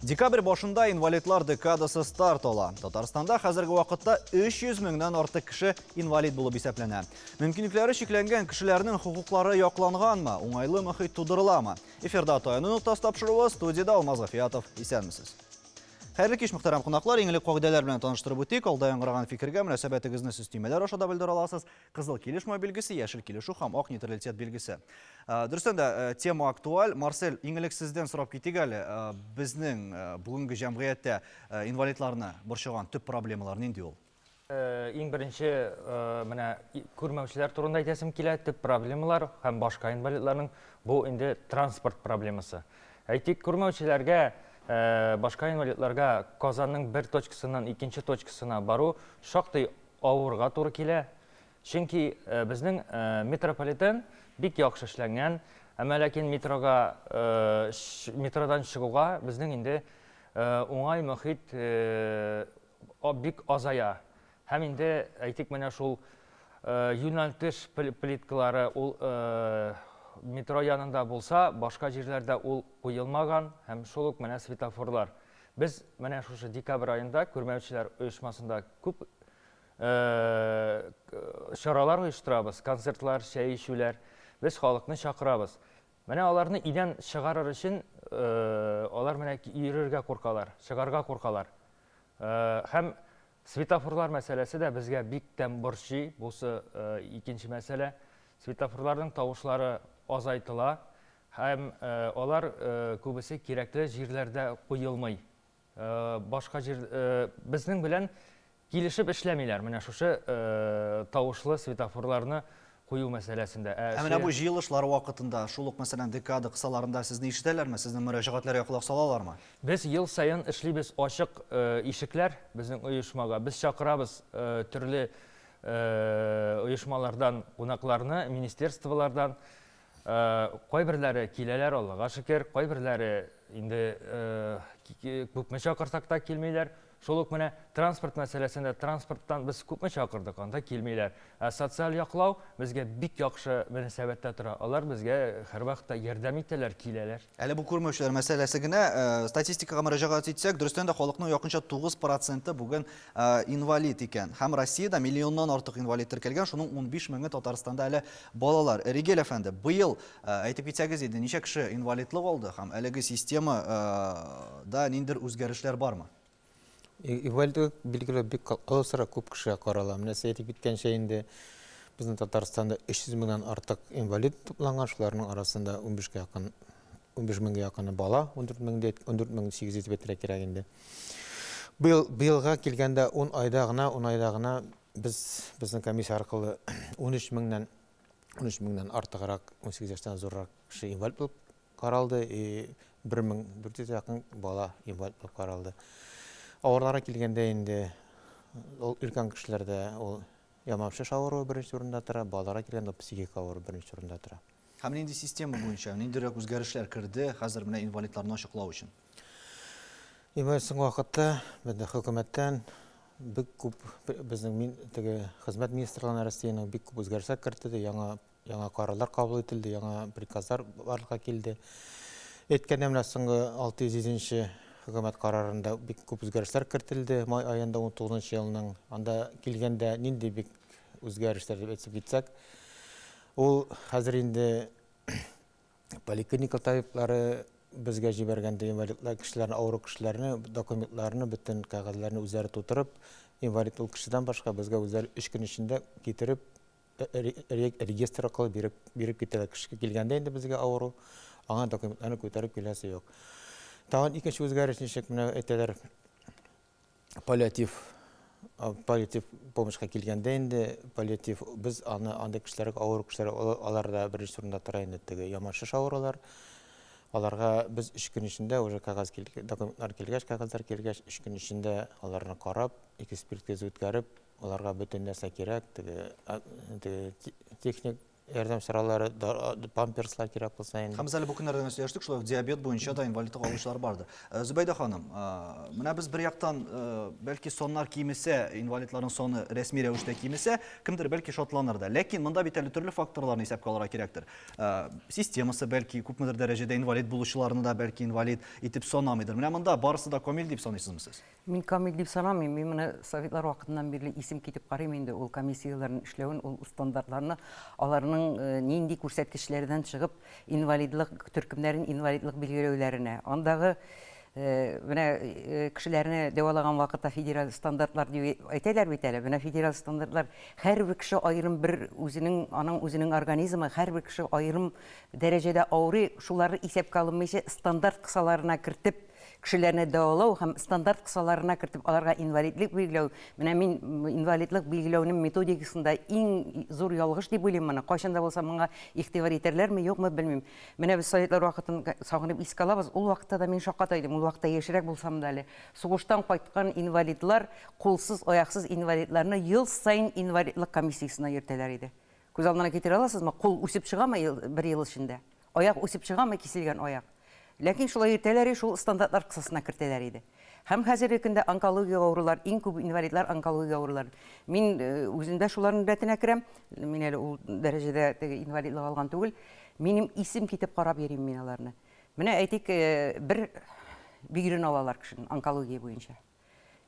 Декабрь башында инвалидлар декадасы старт ала. Татарстанда хәзерге вакытта 300 меңнән артык кеше инвалид булып исәпләнә. Мөмкинлекләре чикләнгән кешеләрнең хокуклары якланганмы, уңайлы мохит тудырыламы? Эфирда Таяну ноктасы тапшыруы, студиядә Алмаз Гафиятов. Исәнмесез. Хәерле кич, мөхтәрәм кунаклар. Иң элек кагыйдәләр белән таныштырып үтик. Алда яңгыраган фикергә мөнәсәбәтегезне сез төймәләр аша да белдерә аласыз. Кызыл килешмәү билгесе, яшел килешү һәм ак нейтралитет билгесе. Дөрестән дә, тема актуаль. Марсель, иң элек сездән сорап китик әле. Безнең бүгенге җәмгыятьтә инвалидларны борчыган төп проблемалар нинди ул? Иң беренче менә күрмәүчеләр турында әйтәсем килә. Төп проблемалар һәм башка инвалидларның бу инде транспорт проблемасы. Әйтик, күрмәүчеләргә, башка инвалидларга Казанның бер точкасыннан икенче точкасына бару шактый авырга туры килә. Чөнки безнең метрополитен бик яхшы эшләнгән, әмма ләкин метрога метродан чыгуга безнең инде уңай мохит бик азая. Һәм инде, әйтик, менә шул юнәлтеш плиткалары ул метро янында булса, башка җирләрдә ул куелмаган һәм шул ук менә светофорлар. Без менә шушы декабрь аенда күрмәүчеләр оешмасында күп чаралар оештырабыз, концертлар, чәй эчүләр. Без халыкны чакырабыз. Менә аларны өйдән чыгарыр өчен алар менә йөрергә куркалар, чыгарга куркалар. Һәм светофорлар мәсьәләсе дә безгә бик тә борчый, бусы икенче мәсьәлә. Светофорларның тавышлары азайтыла һәм алар күбесе кирәкле җирләрдә куелмый. Башка җир безнең белән килешеп эшләмиләр менә шушы тавышлы светофорларны кую мәсьәләсендә. Ә менә бу җыелышлар вакытында, шул ук, мәсәлән, декада кысаларында сезне ишетәләрме, сезнең мөрәҗәгатьләргә колак салалармы? Без ел саен эшлибез ачык ишекләр безнең оешмага. Без чакырабыз төрле оешмалардан кунакларны, министерстволардан. Кайберләре киләләр, Аллага шөкер, кайберләре инде күпме чакырсак та килмиләр. Шул ук менә транспорт мәсьәләсендә транспорттан без күпме чакырдык, анда килмиләр. Ә социаль яклау безгә бик яхшы мөнәсәбәттә тора. Алар безгә һәрвакытта ярдәм итәләр, киләләр. Әле бу күрмәүчеләр мәсьәләсе генә. Статистикага мөрәҗәгать итсәк, дөрестән дә халыкның якынча 9 проценты бүген инвалид икән. Һәм Россиядә миллионнан артык инвалид теркәлгән, шуның 15 меңе Татарстанда әле балалар. Ригель әфәнде, быел әйтеп китсәгез иде, ничә кеше инвалидлык алды һәм әлеге система да ниндидер үзгәрешләр бармы? Инвалидлык билгеле бик алысрак күп кешегә карала. Менә сез әйтеп киткәнчә инде безнең Татарстанда 300 меңнән артык инвалид тупланган, шуларның арасында 15 якын 15 меңгә якыны бала, 14 мең 14 мең 800 дип әйтергә кирәк инде. Быел быелга килгәндә 10 айда гына, 10 айда гына без безнең комиссия аркылы 13 меңнән 13 меңнән артыграк 18 яшьтән зуррак кеше инвалид булып каралды и 1400 якын бала инвалид булып каралды. Авырларга килгәндә инде ул өлкән кешеләрдә ул яман шеш авыруы беренче урында тора, балаларга килгәндә психик авыру беренче урында тора. Һәм нинди система буенча, ниндирәк үзгәрешләр керде хәзер менә инвалидларны ачыклау өчен? Инвалид соңгы вакытта безнең хөкүмәттән бик күп безнең мин теге хезмәт министрлыгына Россиянең бик күп үзгәрешләр кертелде, яңа яңа карарлар кабул ителде, яңа приказлар барлыкка килде. Әйткәндә менә соңгы 607 нче хөкүмәт карарында бик күп үзгәрешләр кертелде май аенда 19 елның. Анда килгәндә нинди бик үзгәрешләр дип әйтеп китсәк, ул хәзер инде поликлиника табиблары безгә җибәргәндә инвалидлар кешеләрне, авыру кешеләрне, документларны, бөтен кәгазьләрне үзләре тутырып, инвалид ул кешедән башка безгә үзләре өч көн эчендә китереп регистр аркылы биреп биреп китәләр. Кеше килгәндә инде безгә авыру, аңа документларны күтәреп киләсе юк. Тагын икенче үзгәреш ничек менә әйтәләр, паллиатив паллиатив помощька килгәндә инде паллиатив без аны андый кешеләргә авыру кешеләр алар да беренче урында тора инде теге яман шеш авырулар аларга без өч көн эчендә уже кәгазь документлар килгәч кәгазьләр килгәч өч көн эчендә аларны карап экспертиза үткәреп аларга бөтен нәрсә кирәк теге теге техник ярдәм чаралары, памперслар кирәк булса инде. Һәм без әле бу көннәрдә генә сөйләштек, шулай ук диабет буенча да инвалидлык алучылар бардыр. Зөбәйдә ханым, менә без бер яктан, бәлки саннар кимесә, инвалидларның саны рәсми рәвештә кимесә, кемдер бәлки шатланыр да. Ләкин монда бит әле төрле факторларны исәпкә алырга кирәктер. Системасы бәлки күпмедер дәрәҗәдә инвалид булучыларны да бәлки инвалид итеп санамыйдыр. Менә монда барысы да камил дип саныйсызмы сез? Мин камил дип санамыйм. Мин моны советлар вакытыннан бирле исем китеп карыйм инде ул комиссияләрнең эшләвен, ул стандартларны, аларның нинди күрсәткечләрдән чыгып инвалидлык төркемнәрен инвалидлык билгеләүләренә. Андагы менә кешеләрне дәвалаган вакытта федераль стандартлар дип әйтәләр бит әле. Менә федераль стандартлар һәрбер кеше аерым бер үзенең, аның үзенең организмы, һәрбер кеше аерым дәрәҗәдә авырый, шуларны исәпкә алынмыйча стандарт кысаларына кертеп Кешеләрне дәвалау һәм стандарт кысаларына кертеп аларга инвалидлек билгеләү, менә мин инвалидлык билгеләүнең методикасында иң зур ялгыш дип уйлыйм моны. Кайчан да булса моңа игътибар итәрләрме, юкмы, белмим. Менә без советлар вакытын сагынып искә алабыз. Ул вакытта да мин шакката идем, ул вакытта яшьрәк булсам да әле. Сугыштан кайткан инвалидлар, кулсыз, аяксыз инвалидларны ел саен инвалидлык комиссиясенә йөртәләр иде. Күз алдына китерә аласызмы, кул үсеп чыгамы бер ел эчендә? Аяк үсеп чыгамы, киселгән аяк? Ләкин шулай йөртәләр и шул стандартлар кысасына кертәләр иде. Һәм хәзерге көндә онкология авырулар, иң күп инвалидлар онкология авырулар. Мин үзем дә шуларның рәтенә керәм. Мин әле ул дәрәҗәдә теге инвалидлык алган түгел. Минем исем китеп карап йөрим мин аларны. Менә әйтик, бер бөерен алалар кешенең онкология буенча.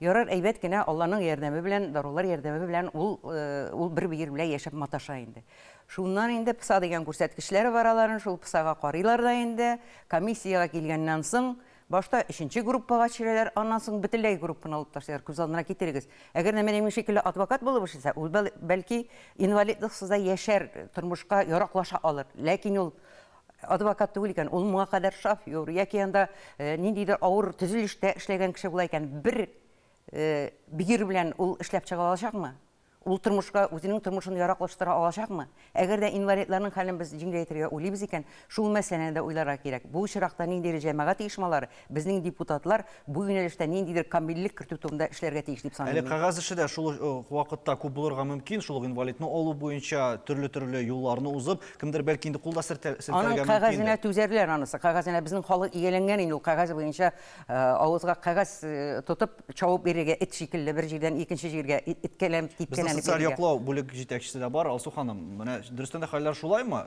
Ярар, әйбәт кенә, Алланың ярдәме белән, дарулар ярдәме белән ул, ул бер бөер белән яшәп маташа инде. Шуннан инде ПСА дигән күрсәткечләре бар аларның, шул ПСАга карыйлар да инде. Комиссиягә килгәннән соң, башта өченче группага төшерәләр, аннан соң бөтенләй группаны алып ташлыйлар. Күз алдына китерегез. Әгәр дә менә минем шикелле адвокат булып эшләсә, ул бәлки инвалидлыксыз да яшәр, тормышка яраклаша алыр. Ләкин ул адвокат түгел икән, ул моңа кадәр шофер яки анда ниндидер авыр төзелештә эшләгән кеше була икән, бер бөер белән ул эшләп чыга алачакмы? Ул тормышка үзенең тормышын яраклаштыра алачакмы? Әгәр дә инвалидларның хәлен без җиңеләйтергә уйлыйбыз икән, шул мәсьәләне дә уйларга кирәк. Бу очракта ниндидер җәмәгать оешмалары, безнең депутатлар бу юнәлештә ниндидер камиллек кертү турында эшләргә тиеш дип саныйм Әле мин. кәгазь эше дә шул ук вакытта күп булырга мөмкин, шул ук инвалидны алу буенча төрле-төрле юлларны узып, Кемдер бәлки инде кул да селтәргә Аның кәгазенә түзәрләр анысы. Кәгазенә безнең халык ияләнгән инде ул кәгазь буенча авызга кәгазь тотып чабып бирергә эт шикелле бер җирдән икенче җиргә эткәләнеп, типкәләнеп. Безнең социаль яклау бүлек җитәкчесе дә бар. Алсу ханым, менә дөрестән дә хәлләр шулаймы?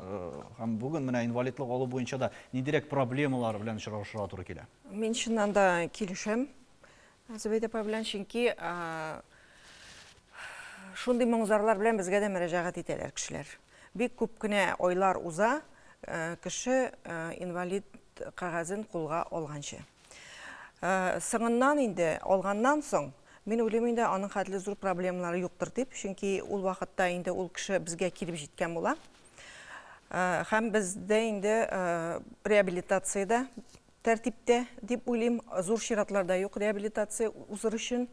Һәм бүген менә инвалидлык алу буенча да ниндирәк проблемалар белән очрашырга туры килә? Мин чыннан да килешәм Зөбәйдә апа белән, чөнки шундый моң-зарлар белән безгә дә мөрәҗәгать итәләр кешеләр. Бик күп кенә айлар уза, кеше инвалид кәгазен кулга алганчы. Соңыннан инде, алганнан соң, мин уйлыйм инде, аның хәтле зур проблемалары юктыр дип, чөнки ул вакытта инде ул кеше безгә килеп җиткән була. Һәм бездә инде реабилитация дә Тәртиптә дип уйлыйм, зур чиратлар да юк реабилитация узыр өчен.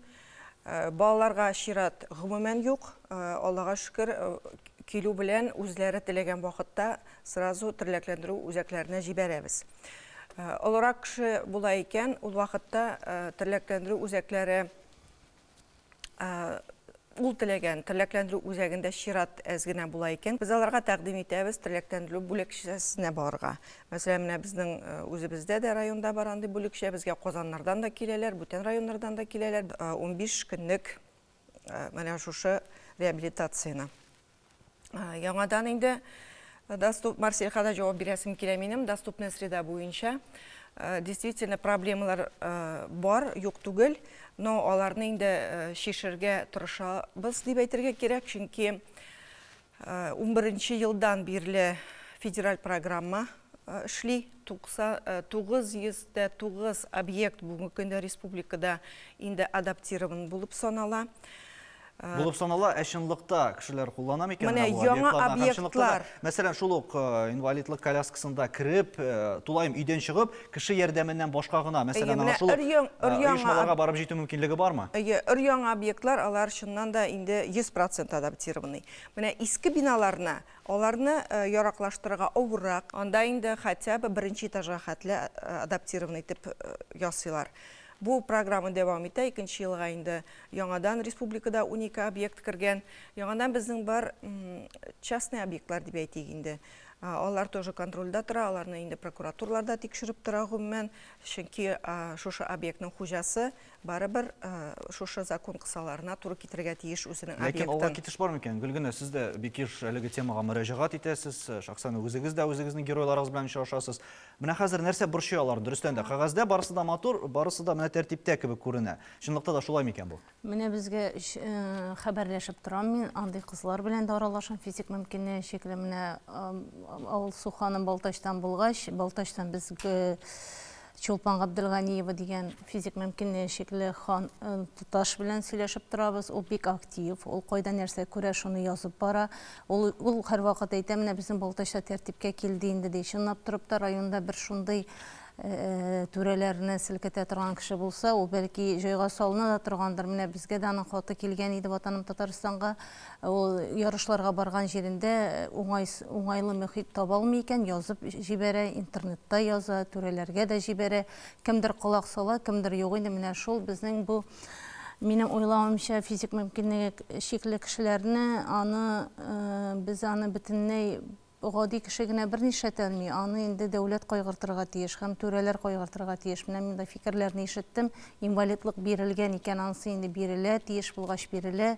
Балаларга чират гомумән юк. Аллага шөкер, килү белән үзләре теләгән вакытта сразу терләкләндерү үзәкләренә җибәрәбез. Олырак кеше була икән, ул вакытта терләкләндерү үзәкләре ул теләгән терләкләндерү үзәгендә чират әз генә була икән, без аларга тәкъдим итәбез терләкләндерү бүлекчәсенә барырга. Мәсәлән, менә безнең үзебездә дә районда бар андый бүлекчә, безгә Казаннардан да киләләр, бүтән районнардан да киләләр. 15 көнлек менә шушы реабилитацияне. Яңадан инде доступ Марсельга да җавап бирәсем килә минем, доступная среда буенча. Действительно, проблемалар бар, юк түгел, но аларны инде чишергә тырышабыз дип әйтергә кирәк, чөнки 11 елдан бирле федераль программа эшли. 909 объект бүгенге көндә республикада инде адаптирован булып санала. Булып санала, ә чынлыкта кешеләр куллана микән менә бу яңа объектлар? Мәсәлән, шул ук инвалидлык коляскасында кереп, тулаем өйдән чыгып, кеше ярдәменнән башка гына, мәсәлән, аңа шул оешмаларга барып җитү мөмкинлеге бармы? Әйе, өр-яңа объектлар, алар чыннан да инде 100% адаптированный. Менә иске биналарны, аларны яраклаштырырга авыррак, анда инде хотя бы беренче этажга хәтле адаптированный итеп ясыйлар. Бу программа дәвам итә, икенче елга инде яңадан республикада 12 объект кергән. Яңадан безнең бар частный объектлар дип әйтик инде. Алар тоже контрольдә тора, аларны инде прокуратуралар да тикшереп тора гомумән, чөнки шушы объектның хуҗасы барыбер шушы закон кысаларына туры китерергә тиеш үзенең Ләкин алга объектын. китеш бар микән? Гөлгенә, сез дә бик еш әлеге темага мөрәҗәгать итәсез, шәхсән үзегез дә үзегезнең геройларыгыз белән очрашасыз. Менә хәзер нәрсә борчый аларны? Дөрестән дә, кәгазьдә барысы да матур, барысы да менә тәртиптә кебек күренә. Чынлыкта да шулай микән бу? Менә безгә хәбәрләшеп торам мин, андый кызлар белән дә аралашам, физик мөмкинлеге чикле. Менә Алсу ханым Балтачтан булгач, Балтачтан без Чулпан Габделганиева дигән физик мөмкинлеге чикле хан туташ белән сөйләшеп торабыз. Ул бик актив, ул кайда нәрсә күрә, шуны язып бара. Ул, ул һәрвакыт әйтә, менә безнең Балтачта тәртипкә килде инде, ди. Чынлап торып та районда бер шундый түрәләрне селкетә торган кеше булса, ул бәлки җайга салына да торгандыр. Менә безгә дә аның хаты килгән иде Ватаным Татарстанга. Ул ярышларга барган җирендә уңай, уңайлы мөхит таба алмый икән, язып җибәрә, интернетта яза, түрәләргә дә җибәрә. Кемдер колак сала, кемдер юк инде. Менә шул безнең бу минем уйлавымча, физик мөмкинлеге чикле кешеләрне аны без аны бөтенләй Гади кеше генә берни эшләтә алмый, аны инде дәүләт кайгыртырга тиеш һәм түрәләр кайгыртырга тиеш. Менә мин дә фикерләрне ишеттем, инвалидлык бирелгән икән, анысы инде бирелә, тиеш булгач бирелә.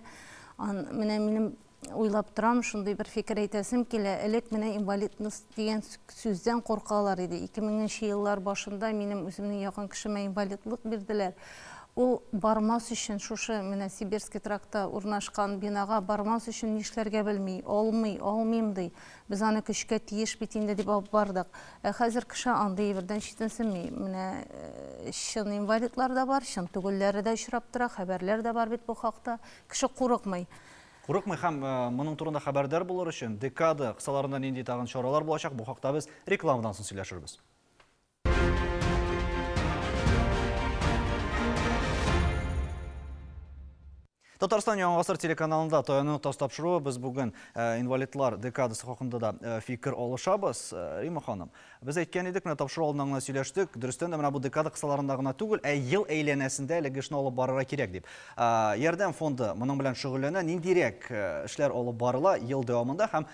Ан, менә минем уйлап торам, шундый бер фикер әйтәсем килә. Элек менә инвалидность дигән сүздән куркалар иде. 2000 нче еллар башында минем үземнең якын кешемә инвалидлык бирделәр. Ул бармас өчен, шушы менә Сибирский трактта урнашкан бинага бармас өчен нишләргә белми, алмый, алмыйм ди. Без аны көчкә тиеш бит инде дип алып бардык. Ә хәзер кеше андый әйбердән читенсенми. Менә чын инвалидлар да бар, чын түгелләре дә очрап тора, хәбәрләр дә бар бит бу хакта. Кеше курыкмый. Курыкмый һәм моның турында хәбәрдар булыр өчен декада кысаларында нинди тагын чаралар булачак, бу хакта без рекламадан соң сөйләшербез. Татарстан Яңа гасыр телеканалында Таяну ноктасы тапшыруы. Без бүген э, инвалидлар декадасы хакында да э, фикер алышабыз. Э, Рима ханым, без әйткән идек, менә тапшыру алдыннан гына сөйләштек. Дөрестән дә менә бу декада кысаларында гына түгел, ә ел әйләнәсендә әлеге эшне алып барырга кирәк дип. Ярдәм фонды моның белән шөгыльләнә. Ниндирәк эшләр алып барыла ел дәвамында һәм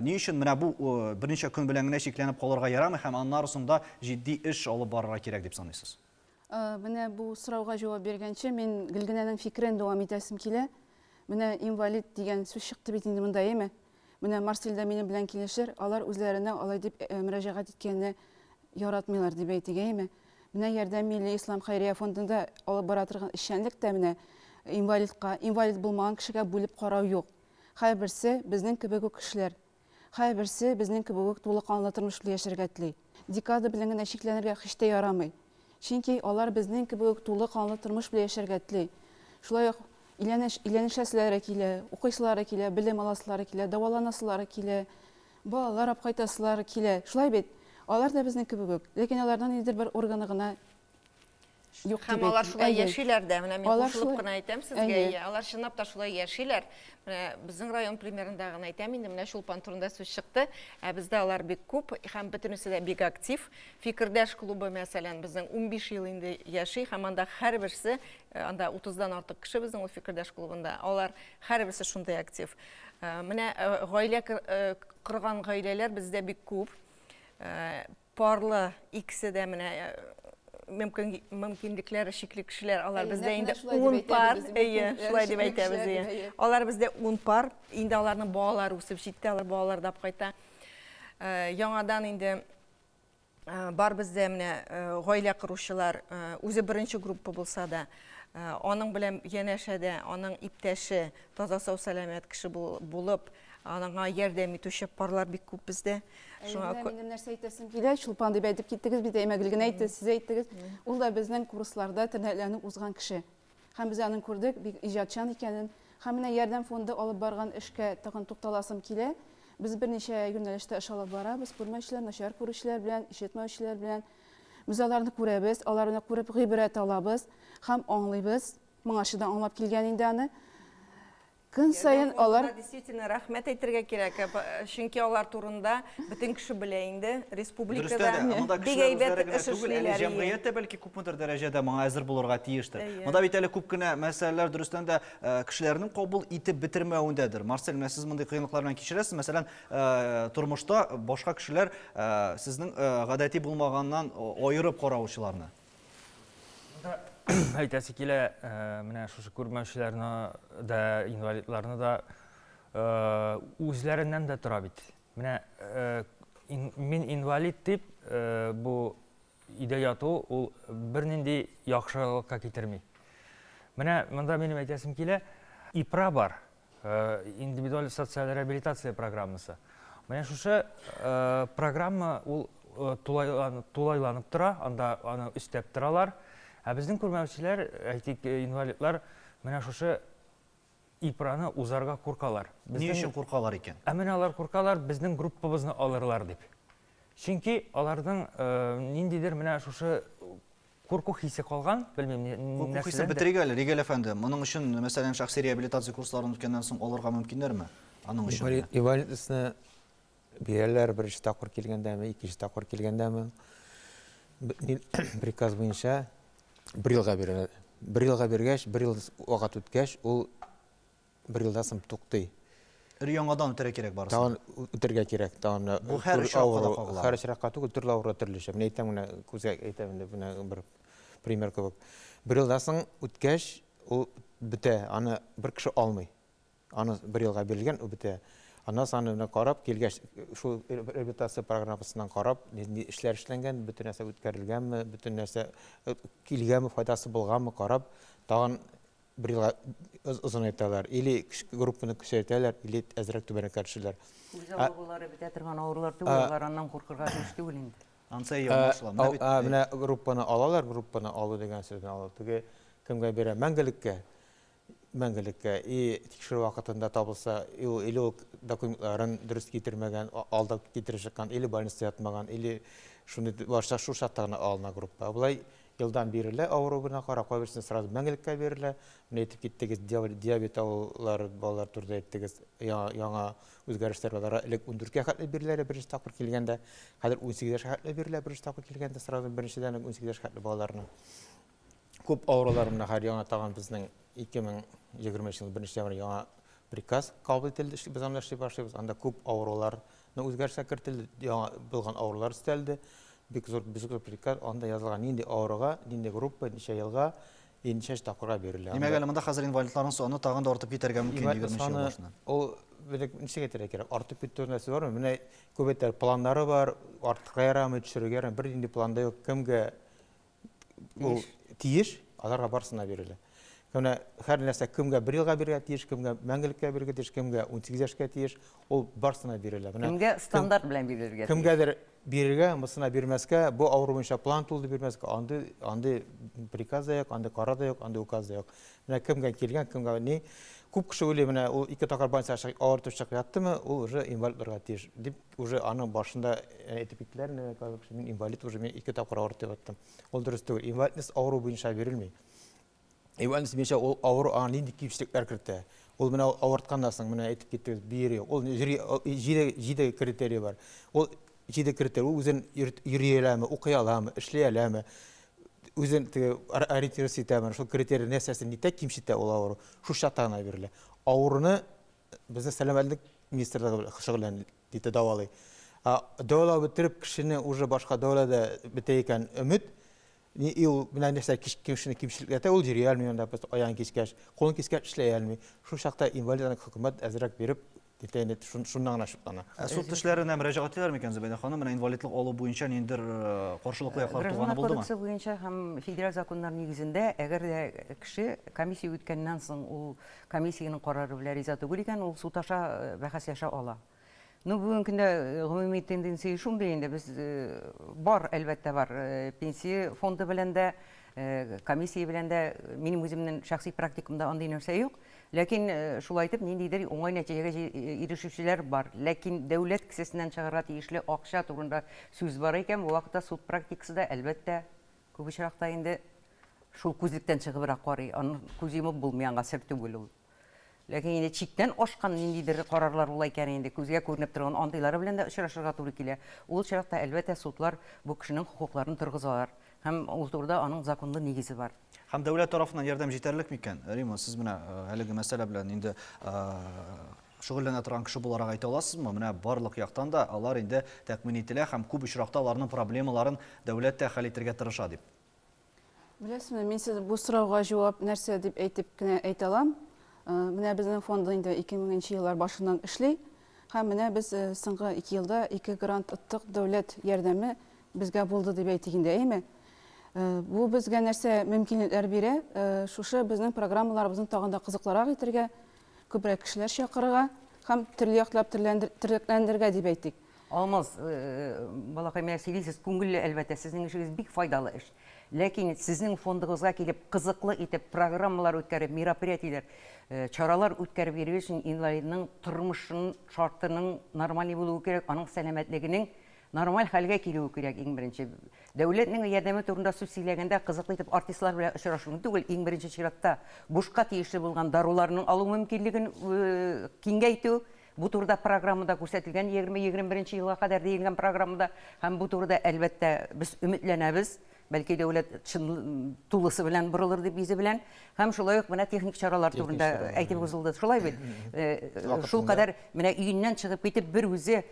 Ни өчен менә бу берничә көн белән генә чикләнеп калырга ярамый һәм аннары соң да җитди эш алып барырга кирәк дип саныйсыз? Менә бу сорауга җавап биргәнче, мин Гөлгенәнең фикерен дәвам итәсем килә. Менә инвалид дигән сүз чыкты бит инде монда, әйеме? Менә Марсель дә минем белән килешер, алар үзләренә алай дип мөрәҗәгать иткәнне яратмыйлар дип әйтик, әйеме? Менә Ярдәм милли ислам хәйрия фондында алып бара торган эшчәнлек тә менә инвалидка, инвалид булмаган кешегә бүлеп карау юк. Һәрберсе, безнең кебек үк кешеләр. Һәрберсе, безнең кебек үк тулы канлы тормыш белән яшәргә тели. Декада белән генә чикләнергә һич тә ярамый. Чөнки алар безнең кебек үк тулы канлы тормыш белән яшәргә тели. Шулай ук өйләнеш, өйләнешәселәре килә, укыйсылары килә, белем аласылары килә, дәваланасылары килә, балалар алып кайтасылары килә. Шулай бит? Алар да безнең кебек үк. Ләкин аларның ниндидер бер органы гына юк Һәм дип алар әйтим. шулай Әйе. яшиләр дә. Менә мин Алар кушылып шулай. кына әйтәм сезгә, Әйе. әйе, алар чынлап та шулай яшиләр. Менә безнең район примерында гына әйтәм инде, менә Чулпан турында сүз чыкты. Ә бездә алар бик күп һәм бөтенесе дә бик актив. Фикердәш клубы, мәсәлән, безнең 15 ел инде яши һәм анда һәрберсе, э, анда 30-дан артык кеше безнең ул Фикердәш клубында. Алар һәрберсе шундый актив. Э, Менә э, гаилә кер- э, корган гаиләләр бездә бик күп. Э, Парлы, икесе дә менә мөмкин, мөмкинлекләре чикле кешеләр, алар бездә инде ун пар, әйе, шулай дип әйтәбез, әйе. Алар бездә ун пар, инде аларның балалары үсеп җитте, алар балалар да кайта. Яңадан инде бар бездә менә гаилә коручылар, үзе беренче группа булса да, аның белән янәшәдә аның иптәше, таза сау сәламәт кеше булып, Анаңа ярдәм итүче парлар бик күп бездә. Шуңа күрә минем нәрсә әйтәсем килә, Чулпан дип әйтеп киттегез бит, әймә гел генә әйтте, сез әйттегез. Ул да безнең курсларда тернәкләнү узган кеше. Һәм без аның күрдек, бик иҗатчан икәнен. Һәм менә Ярдәм фонды алып барган эшкә тагын тукталасым килә. Без берничә юнәлештә эш алып барабыз, күрмәүчеләр, начар күрүчеләр белән, ишетмәүчеләр белән. Без аларны күрәбез, аларны күреп гыйбрәт алабыз һәм аңлыйбыз. Моңарчы да аңлап килгән инде аны. Көн саен алар. Действительно, рәхмәт әйтергә кирәк, чөнки алар турында бөтен кеше белә инде, республикада бик әйбәт эш эшлиләр. Җәмгыять тә бәлки күпмедер дәрәҗәдә моңа әзер булырга тиештер. Монда бит әле күп кенә мәсьәләләр дөрестән дә кешеләрнең кабул итеп бетермәвендәдер. Марсель, менә сез мондый кыенлыклар белән кичерәсез, мәсәлән, тормышта башка кешеләр сезнең гадәти булмаганнан аерып караучыларны. Монда әйтәсе килә, менә шушы күрмәүчеләрне дә, инвалидларны да үзләреннән дә тора бит. Менә мин инвалид дип бу өйдә яту ул бернинди яхшылыкка китерми. Менә монда минем әйтәсем килә, ИПРА бар. Индивидуаль социаль реабилитация программасы. Менә шушы программа ул тулайланып тора, анда аны өстәп торалар. Ә безнең күрмәүчеләр, әйтик, инвалидлар менә шушы ИПРАны узарга куркалар. Ни өчен куркалар икән? Ә менә алар куркалар, безнең группабызны алырлар дип. Чөнки аларның ниндидер менә шушы Курку хисе калган, белмим, Курку хисен бетерик әле, Ригель әфәнде. Моның өчен, мәсәлән, шәхси реабилитация курсларын үткәннән соң алырга мөмкиннәрме? Аның өчен. Инвалидностьны бирәләр беренче тапкыр килгәндәме, икенче тапкыр килгәндәме. Приказ буенча бер елга бирәләр. Бер елга биргәч, бер ел вакыт үткәч, ул Бер елдан соң туктый. Өр-яңадан үтәргә кирәк барысын. Тагын үтәргә кирәк, тагын менә. Бу һәр очракка да кагыла. Һәр очракка түгел, төрле авыру төрлечә. Менә әйтәм генә, күзгә әйтәм инде, менә бер пример кебек. Бер елдан соң үткәч, ул бетә, аны бер кеше алмый. Аны бер елга бирелгән, ул бетә. Аннан соң аны менә карап килгәч, шул реабилитация программасыннан карап, нинди эшләр эшләнгән, бөтен нәрсә үткәрелгәнме, бөтен нәрсә килгәнме, файдасы булганмы, карап, тагын бер елга озынайталар, или группаны көчәйтәләр, или әзрәк түбәнрәккә төшәләр. Күз авырулары бетә торган авырулар түгел, алар аннан куркырга тиеш түгел инде. Ансы әйе, аңлашыла. Менә бит. Менә группаны алалар, группаны алу дигән сүзне алу. Теге кемгә бирә? Мәңгелеккә. Мәңгелеккә. И тикшерү вакытында табылса, или ул документларын дөрес китермәгән, алдап китереп чыккан, или больницада ятмаган, или шундый башта шул чакта гына алына группа. Болай Елдан бирелә авыруына карап, кайберсенә сразу мәңгелеккә бирелә. Менә әйтеп киттегез, диабет авырулары балалар турында әйттегез. Яңа үзгәрешләр аларга элек ундүрткә хәтле бирелә иде беренче тапкыр килгәндә. Хәзер 18 яшькә хәтле бирелә беренче тапкыр килгәндә, сразу беренчедән үк 18 яшькә хәтле балаларны. Күп авырулар менә хәзер яңа тагын безнең 2023 елның беренче январь яңа приказ кабул ителде, без аны эшли башлыйбыз. Анда күп авыруларны үзгәрешләр кертелде, яңа булган авырулар өстәлде. Бик зур, бик зур приказ, анда язылган нинди авыруга, нинди группа, ничә елга и ничәнче тапкырга бирелә. Димәк, әле монда хәзер инвалидларның саны тагын да артып китәргә мөмкин Инвалидлар 20 нче ел саны, башыннан. ул белек ничек әйтергә кирәк, артып китү нәрсә бармы? Менә күп әйтәләр, планнары бар, артырга ярамый, төшерергә ярамый, бернинди план да юк. Кемгә ул тиеш, аларга барысына бирелә. Менә һәр нәрсә кемгә бер елга бирергә тиеш, кемгә мәңгелеккә бирергә тиеш, кемгә 18 яшькә тиеш, ул барысына бирелә. Менә кемгә стандарт белән бирелергә тиеш. Кемгәдер бирергә, монысына бирмәскә, бу авыру буенча план тулды бирмәскә, андый, андый приказ да юк, андый карар да юк, андый указ да юк. Менә кемгә килгән, кемгә ни. Күп кеше уйлый, менә ул ике тапкыр больницага чыгып, авыртып чыгып яттымы, ул уже инвалид булырга тиеш дип, уже аның башында әйтеп киттеләр, мин инвалид уже, мин ике тапкыр авыртып яттым. Ул дөрес түгел. Инвалидность авыру буенча бирелми. Инвалидность буенча ул авыру аңа нинди кимчелекләр кертә. Ул менә авыртканнан соң, менә әйтеп киттегез, бөере юк. Ул җиде, җиде критерий бар. Ул җиде критерий, ул үзен йөри аламы, укый аламы, эшли аламы, үзен теге ориентироваться итәме, шул критерий нәрсәсен нитә, кимчетә ул авыру. Шул чакта гына бирелә. Авыруны безнең сәламәтлек министрлыгы шөгыльләнә, диде, дәвалый. Ә дәвалап бетереп, кешене уже башка дәвалауда бетә икән өмет, ни и ул менә нәрсә кешене кимчелекләтә, ул йөри алмый анда, аягын кискәч, кулын кискәч эшләй алмый. Шул чакта инвалид аны хөкүмәт әзрәк биреп, китә инде, шуннан гына шутлана. Ә суд эшләренә мөрәҗәгать итәләр микән, Зөбәйдә ханым? Менә инвалидлык алу буенча ниндидер каршылыклы яклар туганы булдымы? Гражданнар кодексы буенча һәм федераль законнар нигезендә, әгәр дә кеше комиссия үткәннән соң ул комиссиянең карары белән риза түгел икән, ул суд аша бәхәсләшә ала. Ну, бүгенге көндә гомуми тенденция шундый инде, без бар, әлбәттә бар, пенсия фонды белән дә, комиссия белән дә, минем үземнең шәхси практикамда андый нәрсә юк. Ләкин шулай итеп ниндидер уңай нәтиҗәгә ирешүчеләр бар. Ләкин дәүләт кесәсеннән чыгарга тиешле акча турында сүз бара икән, бу вакытта суд практикасы да, әлбәттә, күп очракта инде шул күзлектән чыгыбрак карый. Аны күз йомып булмый, аңа сер түгел ул. Ләкин инде чиктән ашкан ниндидер карарлар була икән инде, күзгә күренеп торган андыйлары белән дә очрашырга туры килә. Ул очракта, әлбәттә, судлар бу кешенең хокукларын торгызалар. Һәм ул турыда аның законлы нигезе бар. Һәм дәүләт тарафыннан ярдәм җитәрлек микән? Рима, сез менә әлеге мәсьәлә белән инде шөгыльләнә торган кеше буларак әйтә аласызмы? Менә барлык яктан да алар инде тәэмин ителә һәм күп очракта аларның проблемаларын дәүләт тә хәл итәргә тырыша дип. Беләсезме, мин сез бу сорауга җавап нәрсә дип әйтеп кенә әйтә алам. Менә безнең фонд инде 2000 нче еллар башыннан эшли. Һәм менә без соңгы 2 елда 2 грант оттык, дәүләт ярдәме безгә булды дип әйтик инде, әйеме? Бу безгә нәрсә мөмкинлекләр бирә? Шушы безнең программаларыбызны тагын да кызыклырак итәргә, күбрәк кешеләр чакырырга һәм төрле яклап төрләндерергә дип әйтик. Алмаз, балакай, менә сөйлисез, күңелле, әлбәттә, сезнең эшегез бик файдалы эш. Ләкин сезнең фондыгызга килеп, кызыклы итеп программалар үткәреп, мероприятиеләр, чаралар үткәреп йөрү өчен инвалидның тормышын, шартының нормальный булуы кирәк, аның сәламәтлегенең нормаль хәлгә килүе кирәк иң беренче. Дәүләтнең ярдәме турында сүз сөйләгәндә, кызыклы итеп артистлар белән очрашуны түгел, иң беренче чиратта бушка тиешле булган даруларның алу мөмкинлеген киңәйтү, Бу турыда программада күрсәтелгән, 20-21 нче елга кадәр диелгән программада һәм бу турыда, әлбәттә, без өметләнәбез, бәлки дәүләт чын тулысы белән борылыр дип йөзе белән. Һәм шулай ук менә техник чаралар турында әйтеп узылды. Шулай бит? Шул кадәр менә өеннән чыгып китеп бер үзе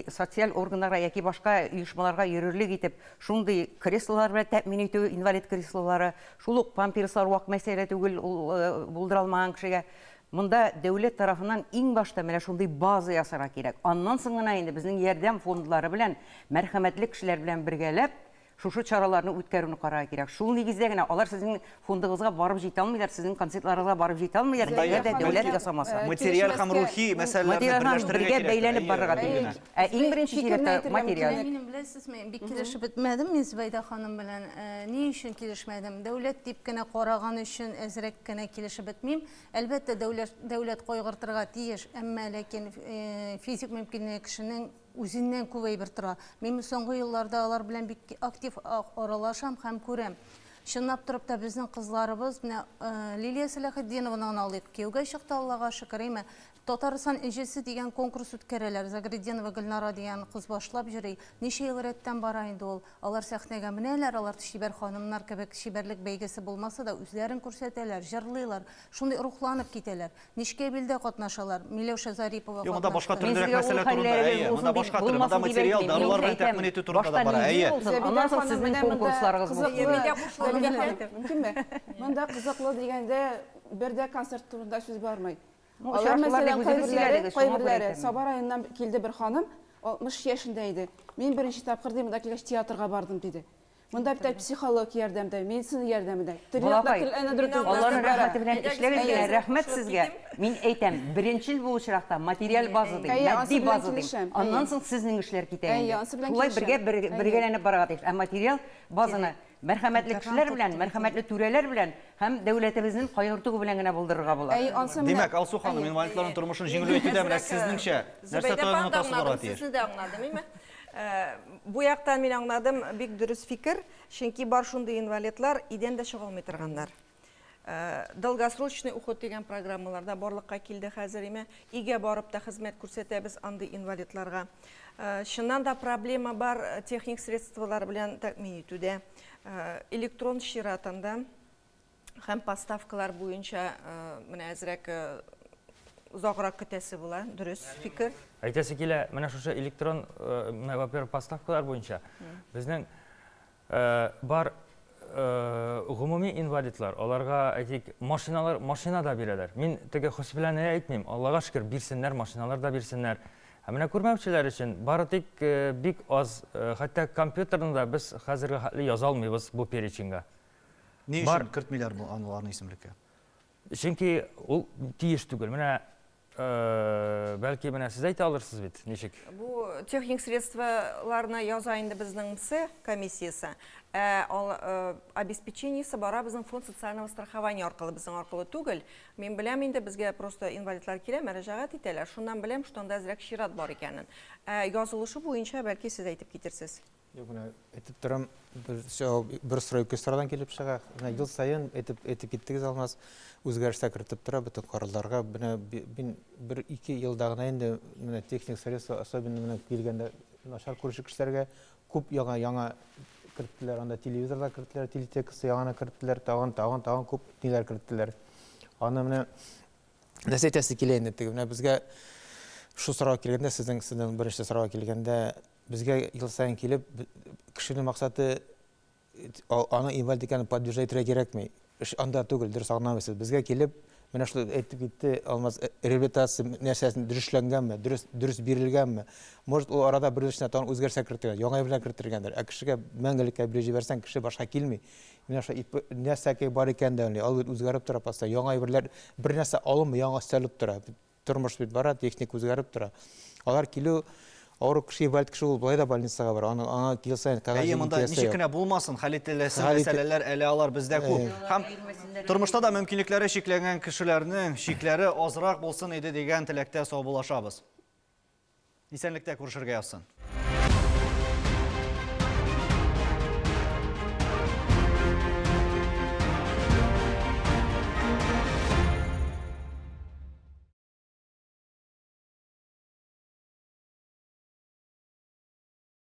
социаль органнарга яки башка оешмаларга йөрерлек итеп шундый креслолар белән тәэмин итү, инвалид креслолары, шул ук памперслар вак мәсьәлә түгел, ул булдыра алмаган кешегә. Монда дәүләт тарафыннан иң башта менә шундый база ясарга кирәк. Аннан соң гына инде безнең ярдәм фондлары белән, мәрхәмәтле кешеләр белән бергәләп, шушы чараларны үткәрүне карарга кирәк. Шул нигездә генә алар сезнең фондыгызга барып җитә алмыйлар, сезнең концертларыгызга барып җитә алмыйлар, әгәр дә дәүләт ясамаса. Материаль һәм рухи мәсьәләләрне берләштерергә кирәк. Бергә бәйләнеп барырга тиеш. Ә иң беренче чиратта материаль. Минем беләсезме, бик килешеп бетмәдем мин Зөбәйдә ханым белән. Ни өчен килешмәдем? Дәүләт дип кенә караган өчен әзрәк кенә килешеп бетмим. Әлбәттә, дәүләт, дәүләт кайгыртырга тиеш, әмма ләкин физик мөмкинлеге кешенең үзеннән күп әйбер тора. Мин соңгы елларда алар белән бик актив аралашам һәм күрәм. Чынлап торып та безнең кызларыбыз, менә Лилия Сәләхетдинованы гына алыйк, кияүгә чыкты, Аллага шөкер, әйме. Татарстан энҗесе дигән конкурс үткәрәләр. Загретдинова Гөлнара дигән кыз башлап йөри. Ничә ел рәттән бара инде ул. Алар сәхнәгә менәләр, алар чибәр ханымнар кебек чибәрлек бәйгесе булмаса да, үзләрен күрсәтәләр, җырлыйлар. Шундый рухланып китәләр. Нечкәбилдә катнашалар. Миләүшә Зарипова Юк, монда башка катнашты. төрлерәк мәсьәлә турында, әйе, монда башка төрле, монда материал, дарулар белән тәэмин итү турында да бара, әйе. Аннан соң сезнең конкурсларыгыз булсын. Мөмкинме? Монда кызыклы дигәндә бер дә концерт турында сүз бармый. Ну, Алар, очрашулар мәсәлән, дип үзегез кайберләре, сөйләдегез, шуңа күрә кайберләре әйтәм. Саба районыннан килде бер ханым, 60 яшендә иде. Мин беренче тапкыр, ди, монда килгәч театрга бардым, диде. Монда бит әле психолог ярдәм дә, медицина ярдәме дә. Төрле яклап Балакай, төрләндерү Алланың бара. рәхмәте белән эшләгез генә, рәхмәт сезгә. Мин әйтәм, беренчел бу очракта материаль база дим, Әйе, ансы матди белән база дим. килешәм, Аннан әйе. соң сезнең эшләр китә Әйе, инде. ансы белән Шулай бергә килешәм. бер, Әйе. бергәләнеп барырга тиеш. Ә материал базаны Мәрхәмәтле кешеләр белән, мәрхәмәтле түрәләр белән һәм дәүләтебезнең кайгыртуы белән генә булдырырга була. Әй, ансы менә. Димәк, Алсу ханым, инвалидларның тормышын җиңеләйтүдә менә сезнеңчә нәрсә ноктасы булырга тиеш? Сезне дә аңладым, әйме? Бу яктан мин аңладым, бик дөрес фикер, чөнки бар шундый инвалидлар, идән дә чыга алмый торганнар. Долгосрочный уход дигән программалар да барлыкка килде хәзер, име. Өйгә барып та хезмәт күрсәтәбез андый инвалидларга. Чыннан да проблема бар техник средстволар белән тәэмин итүдә. Электрон чиратында һәм поставкалар буенча менә әзрәк озаграк көтәсе була, дөрес фикер. Әйтәсе килә, менә шушы электрон, во-первых, поставкалар буенча безнең Бар гомуми инвалидлар, аларга, әйтик, машиналар, машина да бирәләр. Мин теге хөс белән әйтмим, Аллага шөкер, бирсеннәр, машиналар да бирсеннәр. Ә менә күрмәүчеләр өчен бары тик бик аз, хәтта компьютерны да без хәзерге хәтле яза алмыйбыз бу переченьга. Ни өчен кертмиләр бу аларны исемлеккә? Чөнки ул тиеш түгел. Менә бәлки менә сез әйтә алырсыз бит, ничек? Бу техник средстволарны яза инде безнең МСЭ комиссиясе. Ә обеспечениесе бара безнең фонд социального страхования аркылы, безнең аркылы түгел. Мин беләм инде, безгә просто инвалидлар килә, мөрәҗәгать итәләр. Шуннан беләм, что анда әзрәк чират бар икәнен. Ә язылышу буенча бәлки сез әйтеп китерсез. Юк, менә әйтеп торам, бер җавап, бер сорау ике сораудан килеп чыга. Менә ел саен әйтеп, әйтеп киттегез, Алмаз, үзгәрешләр кертеп тора бөтен карарларга. Менә мин бер ике елда гына инде менә техник средства, особенно менә килгәндә начар күрүче кешеләргә күп яңа яңа керттеләр. Анда телевизорлар керттеләр, телетекст яңаны керттеләр, тагын, тагын, тагын күп ниләр керттеләр. Аны менә Нәрсә әйтәсе килә инде теге менә безгә шул сорауга килгәндә, сезнең сезнең беренче сорауга килгәндә, безгә ел саен килеп, кешенең максаты аның инвалид икәнен подтверждать итәргә кирәкми. Эш анда түгел, дөрес аңламыйсыз. Безгә килеп, менә шул әйтеп китте Алмаз, реабилитация нәрсәсен дөресләнгәнме, дөрес дөрес бирелгәнме? Может, ул арада бер ел эчендә тагын үзгәрешләр кертелгән, яңа әйберләр кертелгәндер. Ә кешегә мәңгелеккә биреп җибәрсәң, кеше башка килми. Менә шул ипи нәрсәкәй бар икән дә, ул бит үзгәреп тора постоянно. Яңа әйберләр, бер нәрсә алынмый, яңа өстәлеп тора. Тормыш бит бара, техника үзгәреп тора. Алар килү, авыру кеше, инвалид кеше ул болай да больницага бара. Аны аңа ел саен кәгазь Әйе, монда интересы ничек юк. кенә булмасын, хәл ителәсе Хәл ите- мәсьәләләр әле алар бездә күп. Әйе. Һәм тормышта да мөмкинлекләре чикләнгән кешеләрнең чикләре азрак булсын иде дигән теләктә саубуллашабыз. Исәнлектә күрешергә язсын.